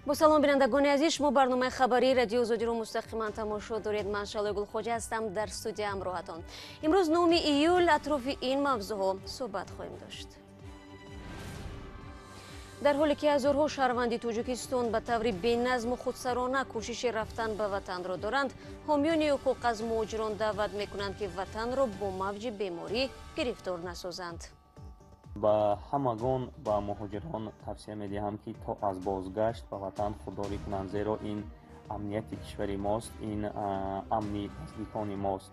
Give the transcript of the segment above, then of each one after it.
Бо салом, бинандагони азиз, шумо барномаи хабарии Радиои Озодиро мустақиман тамошо доред. Ман Шалои Гулхоҷа ҳастам, дар студия ҳамроҳатон. Имрӯз 9 июл атрофи ин мавзӯъҳо суҳбат хоҳем дошт. Дар ҳоле ки ҳазорҳо шаҳрванди Тоҷикистон ба таври беназму худсарона кӯшиши рафтан ба ватанро доранд, ҳомиёни ҳуқуқ аз муҳоҷирон даъват мекунанд, ки ватанро бо мавҷи беморӣ гирифтор насозанд. Ба ҳамагон, ба муҳоҷирон тавсия медиҳам, ки то аз бозгашт ба ватан худдорӣ кунанд, зеро ин амнияти кишвари мост, ин амни наздикони мост.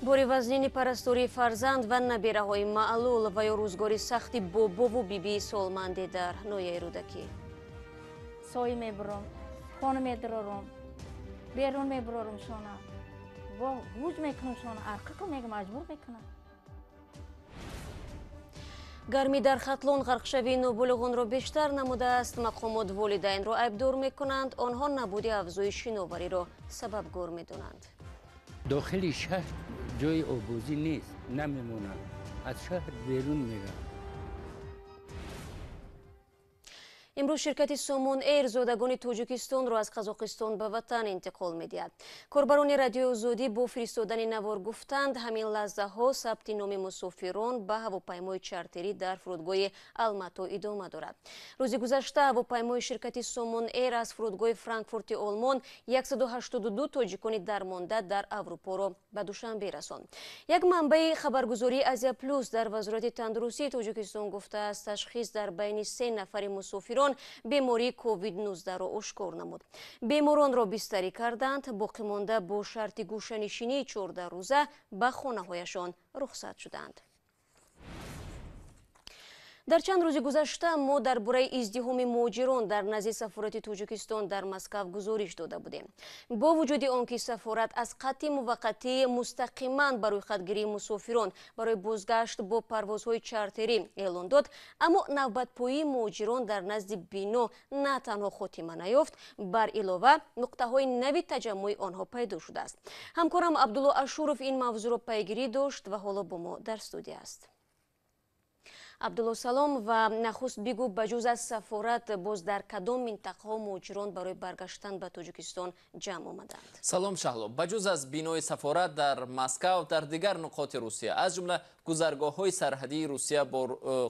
Бори вазнини парастории фарзанд ва набираҳои маълул ва ё рӯзгори сахти бобову бибии солманде дар ноҳияи Рӯдакӣ. Сои мебурам, хона медарорам, берун мебурорам, шона бо ҳуҷ мекунам, шона арқаку мега маҷбур мекунам. Гармӣ дар Хатлон ғарқшавии ноболиғонро бештар намудааст. Мақомот волидайнро айбдор мекунанд. Онҳо набуди авзои шиновариро сабабгор медонанд. Дохили шаҳр ҷои обозӣ нест, намемонанд, аз шаҳр берун мераванд. Имрӯз ширкати Сомон Эйр зодагони Тоҷикистонро аз Қазоқистон ба ватан интиқол медиҳад. Корбарони Радиои Озодӣ бо фиристодани навор гуфтанд, ҳамин лаҳзаҳо сабти номи мусофирон ба ҳавопаймои чартерӣ дар фурудгоҳи Алмато идома дорад. Рӯзи гузашта ҳавопаймои ширкати Сомон Эйр аз фурудгоҳи Франкфурти Олмон 182 тоҷикони дармонда дар Аврупоро ба Душанбе расонд. Як манбаи хабаргузории Азия Плюс дар Вазорати тандурустии Тоҷикистон гуфтааст, ташхис дар байни се нафари мусофирон бемории COVID-19-ро ошкор намуд. Беморонро бистарӣ карданд, боқимонда бо шарти гӯшанишинии 14 рӯза ба хонаҳояшон рухсат шуданд. Дар чанд рӯзи гузашта мо дар бораи издиҳоми муҳоҷирон дар назди сафорати Тоҷикистон дар Москав гузориш дода будем. Бо вуҷуди он ки сафорат аз қатъи муваққатӣ мустақиман ба рӯйхатгирии мусофирон барои бозгашт бо парвозҳои чартерӣ эълон дод, аммо навбатпоии муҳоҷирон дар назди бино на танҳо хотима наёфт, бар илова нуқтаҳои нави таҷаммуи онҳо пайдо шудааст. Ҳамкорам Абдулло Ашуров ин мавзӯъро пайгирӣ дошт ва ҳоло бо мо дар студия аст. Абдулло, салом, ва нахуст бигӯ, ба ҷуз аз сафорат боз дар кадом минтақаҳо муҳоҷирон барои баргаштан ба Тоҷикистон ҷамъ омаданд? Салом, Шаҳло. Ба ҷуз аз бинои сафорат дар Москав, дар дигар нуқоти Русия, аз ҷумла гузаргоҳҳои сарҳадии Русия бо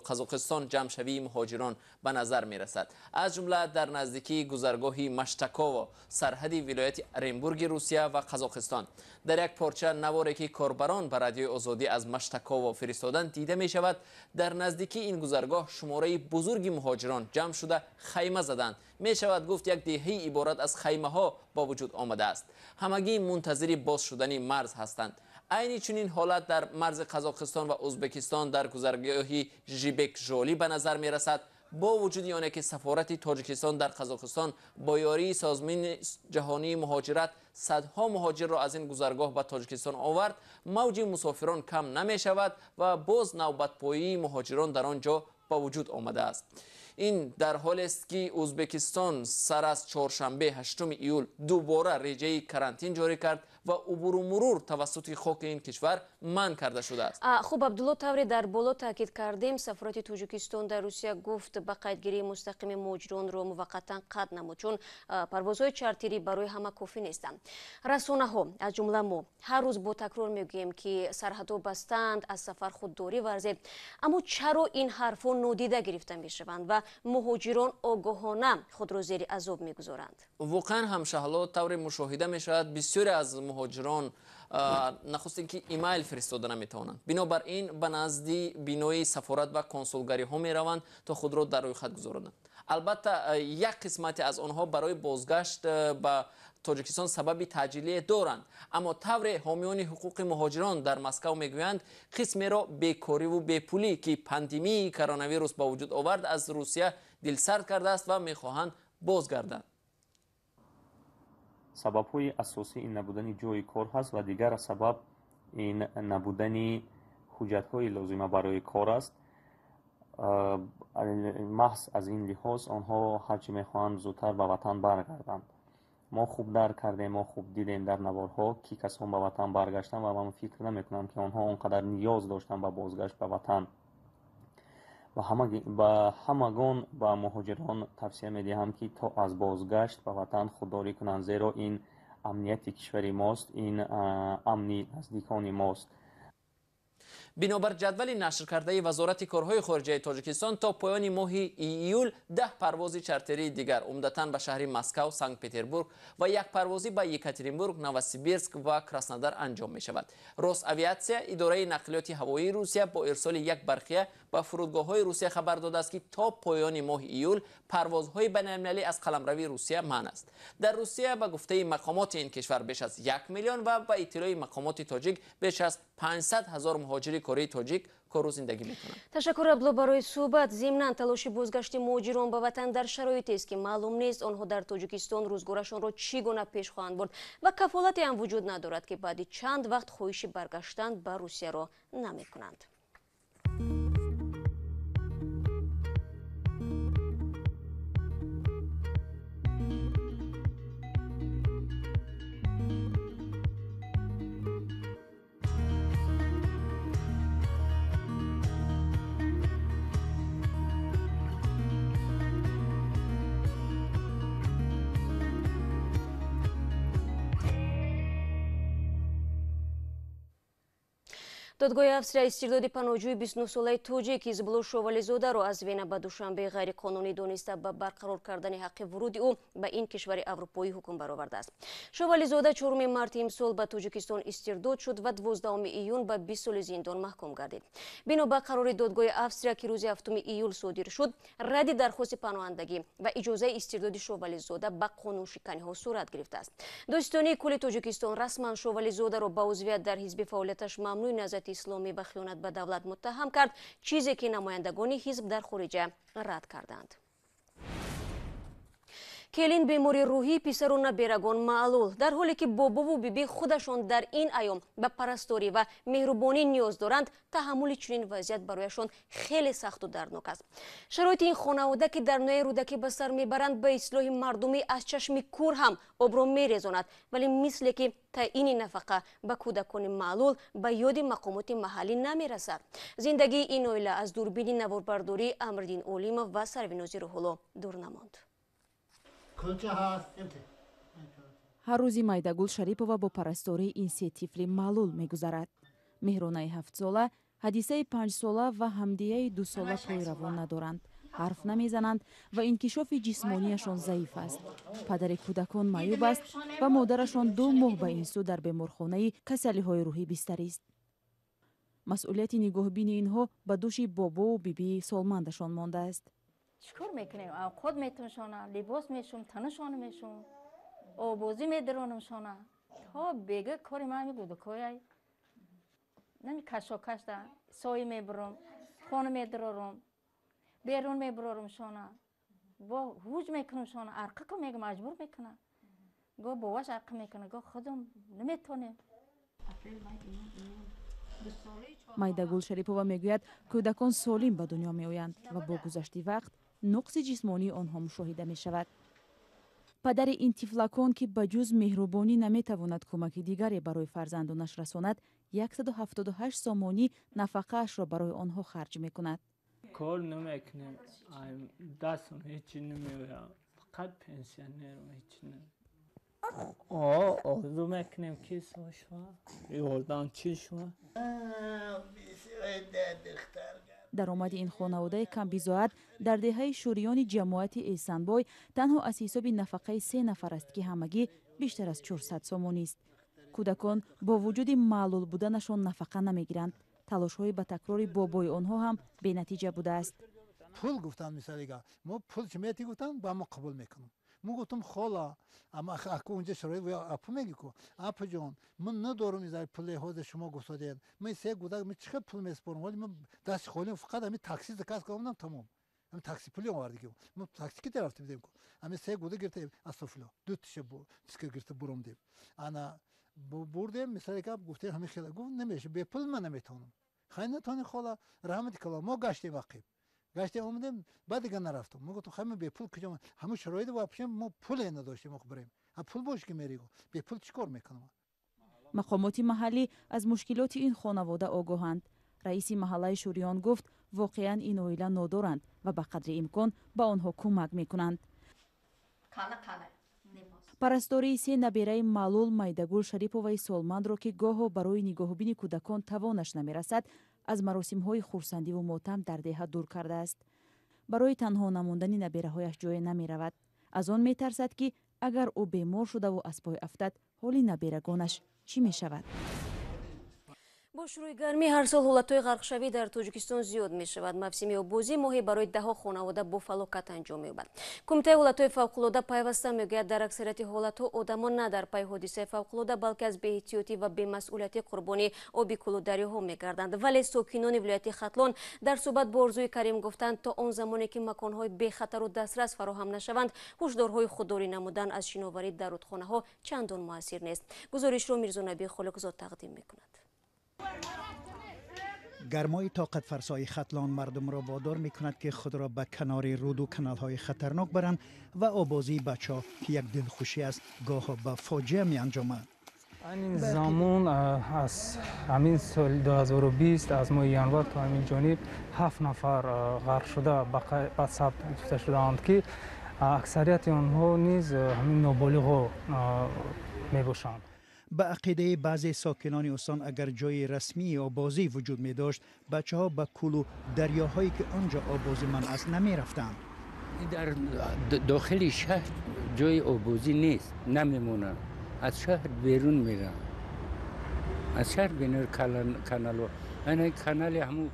Қазоқистон ҷамъшавии муҳоҷирон ба назар мерасад. Аз ҷумла дар наздикии гузаргоҳи Маштаково, сарҳади вилояти Оренбурги Русия ва Қазоқистон. Дар як порча наворе, ки корбарон ба Радиои Озодӣ аз Маштаково фиристоданд, дида мешавад, дар наздикии ин гузаргоҳ шумораи бузурги муҳоҷирон ҷамъ шуда хайма заданд. Мешавад гуфт, як деҳаи иборат аз хаймаҳо ба вуҷуд омадааст. Ҳамагӣ мунтазири боз шудани марз ҳастанд. Айни чунин ҳолат дар марзи Қазоқистон ва Ӯзбекистон дар гузаргоҳи Жибек Жолӣ ба назар мерасад. Бо вуҷуди оне ки сафорати Тоҷикистон дар Қазоқистон бо ёрии Созмони ҷаҳонии муҳоҷират садҳо муҳоҷирро аз ин гузаргоҳ ба Тоҷикистон овард, мавҷи мусофирон кам намешавад ва боз навбатпоии муҳоҷирон дар он ҷо ба вуҷуд омадааст. Ин дар ҳолест, ки Ӯзбекистон сар аз чоршанбе, 8 июл, дубора реҷаи карантин ҷорӣ кард ва убуру мурур тавассути хоки ин кишвар манъ карда шудааст. Хуб, Абдулло, тавре дар боло таъкид кардем, сафорати Тоҷикистон дар Русия гуфт, ба қайдгирии мустақими муҳоҷиронро муваққатан қатъ намуд, чун парвозҳои чартерӣ барои ҳама кофӣ нестанд. Расонаҳо, аз ҷумла мо, ҳар рӯз бо такрор мегӯем, ки сарҳадҳо бастанд, аз сафар худдорӣ варзед, аммо чаро ин ҳарфҳо нодида гирифта мешаванд ва муҳоҷирон огоҳона худро зери азоб мегузоранд? Воқеан ҳам, Шаҳло, тавре мушоҳида мешавад, бисёре аз муҳоҷирон нахустин ки имейл фиристода наметавонанд, бинобар ин ба назди бинои сафорат ва консулгариҳо мераванд, то худро дар рӯйхат гузорананд. Албатта, як қисмате аз онҳо барои бозгашт ба Тоҷикистон сабаби таъҷилие доранд, аммо тавре ҳомиёни ҳуқуқи муҳоҷирон дар Москав мегӯянд, қисмеро бекориву бепулӣ, ки пандемияи коронавирус ба вуҷуд овард, аз Русия дилсард кардааст ва мехоҳанд бозгарданд. Сабабҳои асосӣ ин набудани ҷойи кор ҳаст ва дигар сабаб ин набудани ҳуҷҷатҳои лозима барои кор аст. Маҳз аз ин лиҳоз онҳо ҳарчи мехоҳанд зудтар ба ватан баргарданд. Мо хуб дарк кардем, мо хуб дидем дар наворҳо, ки касон ба ватан баргаштанд, ва ман фикр намекунам, ки онҳо он қадар ниёз доштанд ба бозгашт ба ватан. Ба ҳамагон, ба муҳоҷирон тавсия медиҳам, ки то аз бозгашт ба ватан худдорӣ кунанд, зеро ин амнияти кишвари мост, ин амни наздикони мост. Бинобар ҷадвали нашркардаи Вазорати корҳои хориҷаи Тоҷикистон, то поёни моҳи июл 10 парвози чартерии дигар умдатан ба шаҳри Москав, Санкт-Петербург ва як парвозӣ ба Екатеринбург, Новосибирск ва Краснодар анҷом мешавад. Росавиатсия, идораи нақлиёти ҳавоии Русия, бо ирсоли як барқия ба фурудгоҳҳои Русия хабар додааст, ки то поёни моҳи июл парвозҳои байналмилалӣ аз қаламрави Русия манъ аст. Дар Русия, ба гуфтаи мақомоти ин кишвар, беш аз 1 миллион ва ба иттилои мақомоти тоҷик беш аз 500 ҳазор муҳоҷири кории тоҷик кору зиндагӣ мекунанд. Ташаккур, Абдулло, барои суҳбат. Зимнан, талоши бозгашти муҳоҷирон ба ватан дар шароитест, ки маълум нест онҳо дар Тоҷикистон рӯзгорашонро чӣ гуна пеш хоҳанд бурд ва кафолате ҳам вуҷуд надорад, ки баъди чанд вақт хоҳиши баргаштан ба Русияро намекунанд. Додгоҳи Австрия истирдоди паноҳҷӯи 29-солаи тоҷик Ҳизбулло Шовализодаро аз Вена ба Душанбе ғайриқонунӣ дониста, ба барқарор кардани ҳаққи вуруди ӯ ба ин кишвари аврупоӣ ҳукм баровардааст. Шовализода 4 марти имсол ба Тоҷикистон истирдод шуд ва 12 июн ба 20 соли зиндон маҳкум гардид. Бино ба қарори додгоҳи Австрия, ки рӯзи 7 июл содир шуд, радди дархости паноҳандагӣ ва иҷозаи истирдоди Шовализода ба қонуншиканиҳо сурат гирифтааст. Додситонии кулли Тоҷикистон расман Шовализодаро ба узвият дар ҳизби фаъолияташ мамнӯи Наҳзати Исломӣ ба хиёнат ба давлат муттаҳам кард, чизе ки намояндагони ҳизб дар хориҷа рад карданд. Келин бемори рӯҳӣ, писару наберагон маълул. Дар ҳоле ки бобову биби худашон дар ин айём ба парасторӣ ва меҳрубонӣ ниёз доранд, таҳаммули чунин вазъият барояшон хеле сахту дарднок аст. Шароити ин хонавода, ки дар ноҳияи Рӯдакӣ ба сар мебаранд, ба ислоҳи мардумӣ аз чашми кур ҳам обро мерезонад, вале мисле ки таъини нафақа ба кӯдакони маълул ба ёди мақомоти маҳаллӣ намерасад. Зиндагии ин оила аз дурбини наворбардории Амриддин Олимов ва Сарвинози Рӯҳулло дур намонд. Ҳар рӯзи Майдагул Шарипова бо парастории ин се тифли маълул мегузарад. Меҳронаи 7-сола, Ҳадисаи 5-сола ва Ҳамдияи 2-сола пойравон надоранд, ҳарф намезананд ва инкишофи ҷисмонияшон заиф аст. Падари кӯдакон маъюб аст ва модарашон 2 моҳ ба ин сӯ дар беморхонаи касалиҳои рӯҳӣ бистарист. Масъулияти нигоҳбини инҳо ба дӯши бобову бибии солмандашон мондааст. Чӣ кор мекунем? Авқот метумшона, либос мешум, танашона мешум, обозӣ медиронамшона. То бега кори ман ҳами гудакояй. Нами кашокашда сои мебурам, хона медирорам, берун мебурорам шона. Бо ҳуҷ мекунам шона, арқа ку мегам, маҷбур мекунам. Го боваш арқа мекунам, го худам наметонем. Майдагул Шарипова мегӯяд, кӯдакон солим ба дунё меоянд ва бо гузашти вақт нуқси ҷисмонии онҳо мушоҳида мешавад. Падари ин тифлакон, ки ба ҷуз меҳрубонӣ наметавонад кӯмаки дигаре барои фарзандонаш расонад, 178 сомонӣ нафақаашро барои онҳо харҷ мекунад. Кор намекунем, дастам ҳечи намеояд, фақат пенсионерам, ҳечи не. Орзу мекунем, ки шава, ёрдамчӣ шава. Даромади ин хонаводаи камбизоат дар деҳаи шӯриёни ҷамоати Эсанбой танҳо аз ҳисоби нафақаи 3 нафар аст, ки ҳамагӣ бештар аз 400 сомонист. Кӯдакон бо вуҷуди маълул буданашон нафақа намегиранд. Талошҳои ба такрори бобои онҳо ҳам бенатиҷа будааст. Пул гуфтанд, мисалига мо пул чӣ мети гуфтанд, ба мо қабул мекунам. Мо гуфтам, хола, ама аку унҷа шароит апу меги ку, апуҷон, ман надорам изай пуле ҳозир шумо гуфтодед. Ман се гудак, ман чӣ хел пул месупорам? Ҳоли ман дасти холиам, фақат ҳамин такси заказ кардам, тамом. Ҳамин такси пули овардагӣ. Мо такси ки рафта будем ку. Ҳамин се гуда гирифтем аз Софло. Ду тиша гирифта буромдем. Ана бурдем, мисале гап гуфтем, ҳамин хел гуфт, намеша, бепул ман наметавонам. Хай натавонӣ, хола, раҳмати калон. Мо гаштем ақиб. Гаштем омадем, баъд дига нарафтам. Мо гуфтам, хай мо бепул куҷо, ҳамун шароит вообще мо пуле надоштем, мо барем. А пул бош ки меригу. Бепул чӣ кор мекунам? Мақомоти маҳаллӣ аз мушкилоти ин хонавода огоҳанд. Раиси маҳаллаи Шӯриён гуфт, воқеан ин оила нодоранд ва ба қадри имкон ба онҳо кӯмак мекунанд. Парастории се набераи маълул Майдагул Шариповаи солмандро, ки гоҳо барои нигоҳубини кӯдакон тавонаш намерасад, аз маросимҳои хурсандиву мотам дар деҳа дур кардааст. Барои танҳо намондани набераҳояш ҷое намеравад. Аз он метарсад, ки агар ӯ бемор шудаву аз пой афтад, ҳоли наберагонаш чӣ мешавад? Бо шурӯи гармӣ ҳар сол ҳолатҳои ғарқшавӣ дар Тоҷикистон зиёд мешавад. Мавсими оббозӣ моҳе барои даҳҳо хонавода бо фалокат анҷом меёбад. Кумитаи ҳолатҳои фавқулода пайваста мегӯяд, дар аксарияти ҳолатҳо одамон на дар пайи ҳодисаи фавқулода, балки аз беэҳтиётӣ ва бемасъулияти қурбони оби кӯлу дарёҳо мегарданд. Вале сокинони вилояти Хатлон дар суҳбат бо Орзуи Карим гуфтанд, то он замоне ки маконҳои бехатару дастрас фароҳам нашаванд, ҳушдорҳои худдорӣ намудан аз шиноварӣ дар рудхонаҳо чандон муассир нест. Гузоришро Мирзонаби Холиқзод тақдим мекунад. Гармои тоқатфарсои Хатлон мардумро водор мекунад, ки худро ба канори руду каналҳои хатарнок баранд ва обозии бачаҳо, ки як дилхушӣ аст, гоҳо ба фоҷиа меанҷомад. Айни замон аз ҳамин соли 2020 аз моҳи январ то ҳамин ҷониб 7 нафар ғарқ шуда ба сабт гирифта шудаанд, ки аксарияти онҳо низ ҳамин ноболиғҳо мебошанд. Ба ақидаи баъзе сокинони устон, агар ҷои расмии обозӣ вуҷуд медошт, бачаҳо ба кӯлу дарёҳое, ки он ҷо обозӣ манъ аст, намерафтанд. Дар дохили шаҳр ҷои обозӣ нест, намемонанд. Аз шаҳр берун мераванд. Аз шаҳр берун каналҳо. Ана канали ҳамун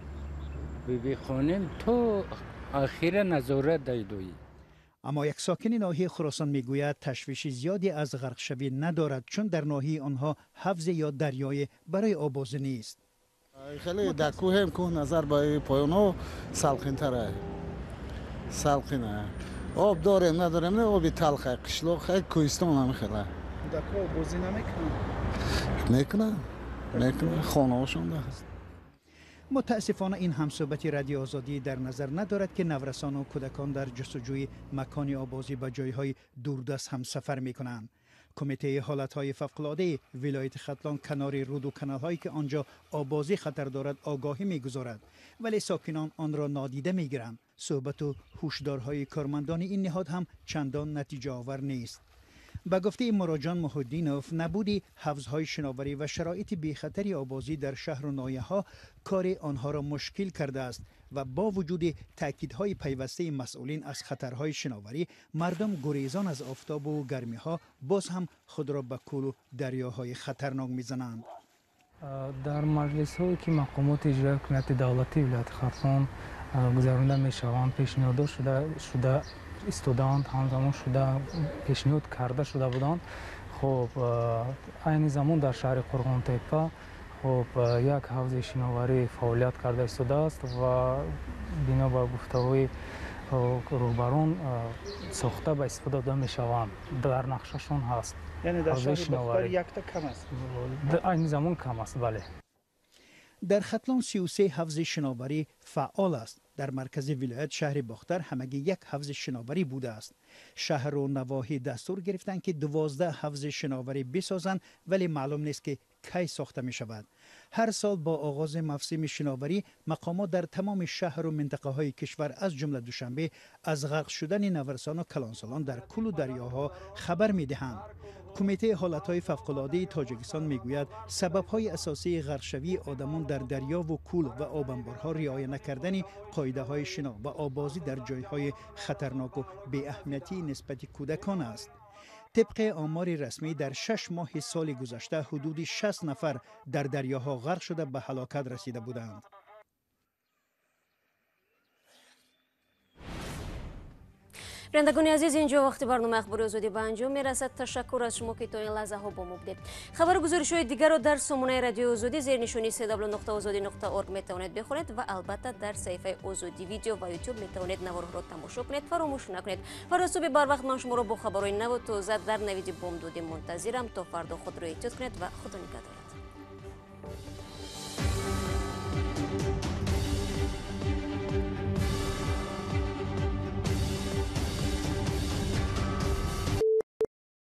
Бибихонем то охира назорат дайдоӣ. Аммо як сокини ноҳияи Хуросон мегӯяд, ташвиши зиёде аз ғарқшавӣ надорад, чун дар ноҳияи онҳо ҳавзе ё дарёе барои обозӣ нест. Хеле дар кӯҳем, кӯҳ назар ба поёнҳо салқинтара, салқина. Об дорем, надорем, не, оби талха, қишлоқ, кӯҳистон ҳам хеле. Дар кӯҳ обозӣ намекунанд? Мекунанд, мекунанд, хонаҳошон ҳаст. Мутаассифона ин ҳамсӯҳбати Радиои Озодӣ дар назар надорад, ки наврасону кӯдакон дар ҷустуҷӯи макони обозӣ ба ҷойҳои дурдаст ҳам сафар мекунанд. Кумитаи ҳолатҳои фавқулодаи вилояти Хатлон канори руду каналҳое, ки он ҷо обозӣ хатар дорад, огоҳӣ мегузорад, вале сокинон онро нодида мегиранд. Суҳбату ҳушдорҳои кормандони ин ниҳод ҳам чандон натиҷаовар нест. Ба гуфтаи Муроҷон Муҳиддинов, набуди ҳавзҳои шиноварӣ ва шароити бехатари обозӣ дар шаҳру ноҳияҳо кори онҳоро мушкил кардааст ва бо вуҷуди таъкидҳои пайвастаи масъулин аз хатарҳои шиноварӣ, мардум гурезон аз офтобу гармиҳо боз ҳам худро ба кӯлу дарёҳои хатарнок мезананд. Дар маҷлисҳое, ки мақомоти иҷроияи ҳукумати давлатии вилояти Хатлон гузаронда мешаванд, пешниҳодҳо шуда истодаанд, ҳамзамон шуда пешниҳод карда шуда буданд. Хоб, айни замон дар шаҳри Қурғонтеппа хоб як ҳавзи шиноварӣ фаъолият карда истодааст ва бино ба гуфтаҳои роҳбарон сохта ба истифода дода мешаванд. Дар нақшашон ҳаст. Яъне дар шаҳри Бохтар якта кам аст? Айни замон кам аст, бале. Дар Хатлон 33 ҳавзи шиноварӣ фаъол аст. Дар маркази вилоят, шаҳри Бохтар, ҳамагӣ як ҳавзи шиноварӣ будааст. Шаҳру навоҳӣ дастур гирифтанд, ки 12 ҳавзи шиноварӣ бисозанд, вале маълум нест, ки кай сохта мешавад. Ҳар сол бо оғози мавсими шиноварӣ мақомот дар тамоми шаҳру минтақаҳои кишвар, аз ҷумла Душанбе, аз ғарқ шудани наврасону калонсолон дар кӯлу дарёҳо хабар медиҳанд. Кумитаи ҳолатҳои фавқулодаи Тоҷикистон мегӯяд, сабабҳои асосии ғарқшавии одамон дар дарёву кӯл ва обанборҳо риоя накардани қоидаҳои шино ва обозӣ дар ҷойҳои хатарноку беаҳамиятии нисбати кӯдакон аст. Тибқи омори расмӣ, дар 6 моҳи соли гузашта ҳудуди 60 нафар дар дарёҳо ғарқ шуда ба ҳалокат расида буданд. Бинандагони азиз, инҷо вақти барномаи Ахбори Озодӣ ба анҷом мерасад. Ташаккур аз шумо, ки то ин лаҳзаҳо бо мо будед. Хабару гузоришҳои дигарро дар сомонаи Радиои Озодӣ зери нишони cw.ozodi.org метавонед бихонед ва албатта дар саҳифаи Озодӣ видео ва ютуб метавонед наворҳоро тамошо кунед. Фаромӯш накунед, фардо субҳи барвақт ман шуморо бо хабарҳои наву тоза дар навиди бомдодӣ мунтазирам. То фардо худро эҳтиёт кунед ва Худо нигаҳдор.